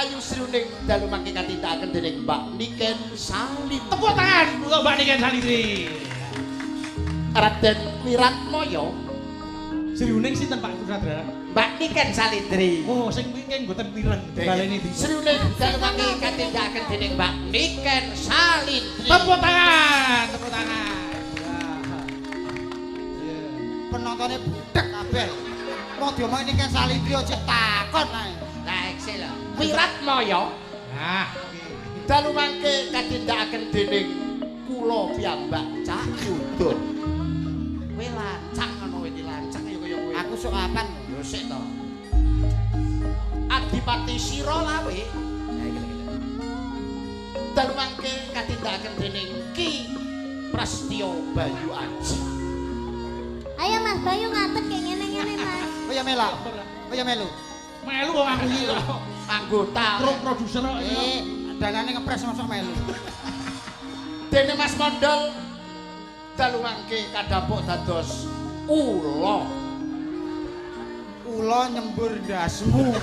Ayu Sriuning dalu mangke katindakaken dening Mbak Niken Salindri. Tepuk tangan untuk Mbak Niken Salindri. Raden Wiratmoyo. Sriuning sinten Pak Sutradara? Mbak Niken Salindri. Oh, sing wingi mboten mireng dibaleni di. Sriuning dalu mangke katindakaken dening Mbak Niken Salindri. Tepuk tangan, tepuk tangan. Ya. Penontonnya budek kabeh. Wong diomongi Niken Salindri aja takon ae. Lah ekse lho. Wiratmoyo Nah, dalu mangke katindakaken dening kula piyambak Cak Yudun. Kowe lancang ngono kowe iki lancang ya kaya kowe. Aku sok apan. Yo sik to. Adipati Sira Lawe. Ya iki lho. Dalu mangke katindakaken dening Ki Prastya Bayu Aji. Ayo Mas Bayu ngadeg kayak ngene-ngene Mas. Kowe ya melok. Kowe ya melu. Melu wong aku iki lho. Anggota Kru produser kok iki. Eh, danane ngepres mosok melu. Dene Mas Mondol dalu mangke kadhapuk dados ula. Ula nyembur ndasmu.